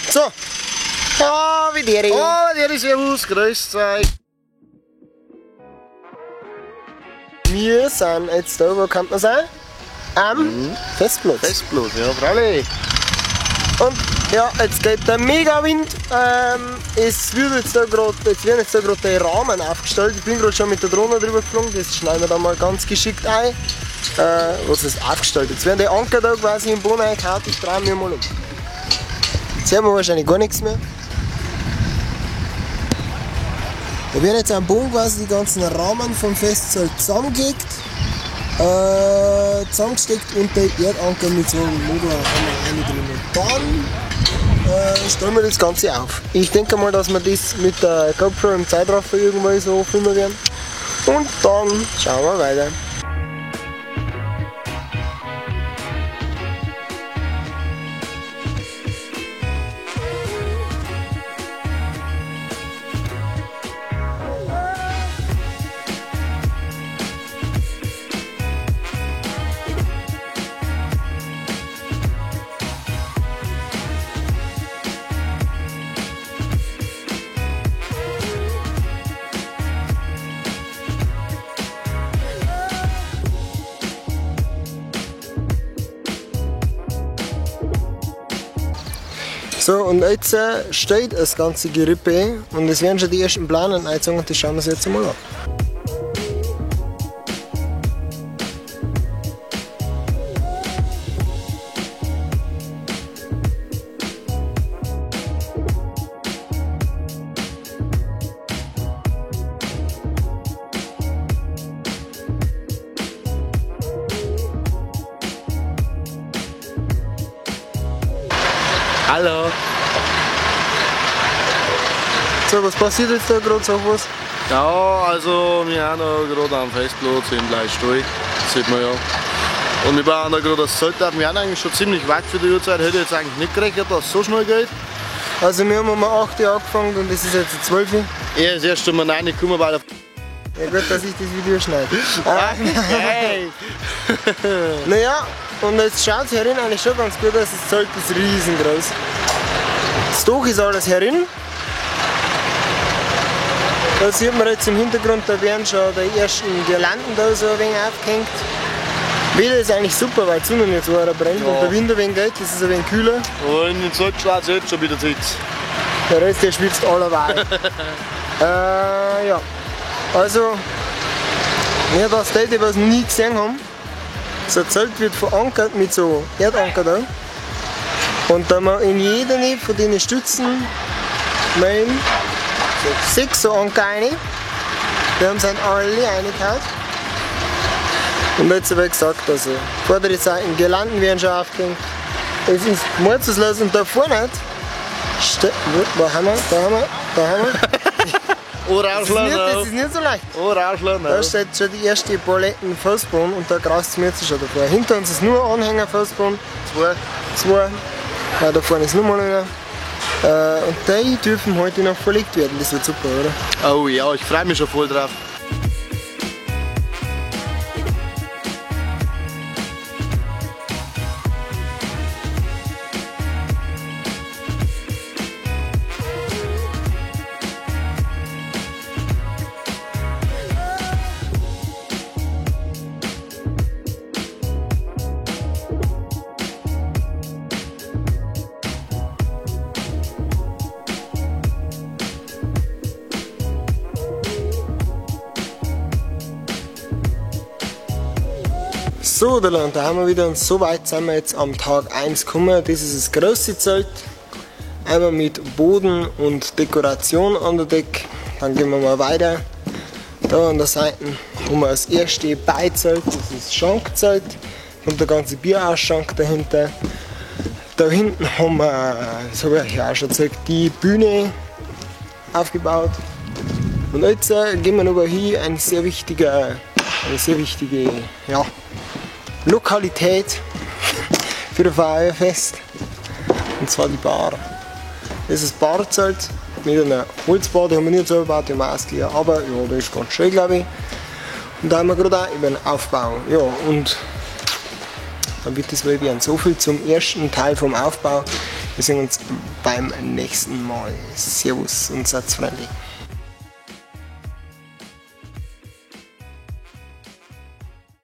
So. Ah, wie der. Oh, der ist Servus, grüßt euch. Wir sind jetzt da, wo kann man sein? Am Festplatz. Festplatz, ja, freilich. Und ja, jetzt geht der Mega-Wind. Es wird jetzt da grad, jetzt werden jetzt da gerade die Rahmen aufgestellt. Ich bin gerade schon mit der Drohne drüber geflogen, das schneiden wir dann mal ganz geschickt ein. Was ist aufgestellt? Jetzt werden die Anker da quasi im Boden eingehauen, ich drehe mir mal um. Jetzt sehen wir wahrscheinlich gar nichts mehr. Da werden jetzt am Boden quasi die ganzen Rahmen vom Festzelt zusammengelegt, zusammengesteckt und der Erdanker mit so einem Motorhammer rein drin. Und dann stellen wir das Ganze auf. Ich denke mal, dass wir das mit der GoPro im Zeitraffer irgendwo so filmen werden. Und dann schauen wir weiter. So, und jetzt steht das ganze Gerippe und es werden schon die ersten Planen eingezogen und das schauen wir uns jetzt mal an. Hallo. So, was passiert jetzt da gerade, sag was? Ja, also wir haben da gerade am Festplatz im Bleistuhl, sieht man ja. Und wir bauen da gerade das Zelt auf. Wir sind eigentlich schon ziemlich weit für die Uhrzeit, hätte ich jetzt eigentlich nicht gerechnet, dass es so schnell geht. Also wir haben um 8 Uhr angefangen und es ist jetzt 12 Uhr. Er ist erst um 9 Uhr gekommen, weil er... Ja gut, dass ich das Video schneide. Hey. Naja, und jetzt schaut es herin eigentlich schon ganz gut aus, das Zelt ist riesengroß. Das Dach ist alles herin. Da sieht man jetzt im Hintergrund, da werden schon die ersten Girlanden da so ein wenig aufgehängt. Wetter ist eigentlich super, weil die Sonne nicht so arg brennt, ja. Und der Wind ein wenig geht, das ist ein wenig kühler. Und in den Zelt schlägt es jetzt schon wieder Zeit. Der Rest, der schwitzt allerweil. Ja. Also, wir das die, die was noch nie gesehen haben, so ein Zelt wird verankert mit so Erdanker da. Und da wir in jeder von den Stützen nehmen, so 6 so Anker rein. Die haben sind alle reingehauen. Und jetzt habe ich gesagt, also vordere Seiten Girlanden werden schon aufgehängt. Es ist mordslos und da vorne, wo haben wir? Da haben wir, da haben wir. Das ist nicht so leicht. Da steht schon die erste Paletten Fußboden und da graust es mir jetzt schon davor. Hinter uns ist nur Anhänger Fußboden. Zwei. Ja, da vorne ist nochmal einer. Und die dürfen heute noch verlegt werden. Das wird super, oder? Oh ja, ich freue mich schon voll drauf. So, da haben wir wieder und so weit sind wir jetzt am Tag 1 gekommen. Das ist das große Zelt. Einmal mit Boden und Dekoration an der Decke. Dann gehen wir mal weiter. Da an der Seite haben wir das erste Beizelt, das ist das Schankzelt. Kommt der ganze Bierausschank dahinter. Da hinten haben wir, das habe ich euch auch schon gezeigt, die Bühne aufgebaut. Und jetzt gehen wir noch hier, eine sehr wichtige, ja, Lokalität für ein Feierfest, und zwar die Bar. Das ist das Barzelt mit einer Holzbar, die haben wir nicht selber gebaut, die haben wir ausgeliehen, aber ja, das ist ganz schön, glaube ich. Und da haben wir gerade auch über den Aufbau. Ja, und dann wird das wohl werden. So viel zum ersten Teil vom Aufbau. Wir sehen uns beim nächsten Mal. Servus und seid freundlich.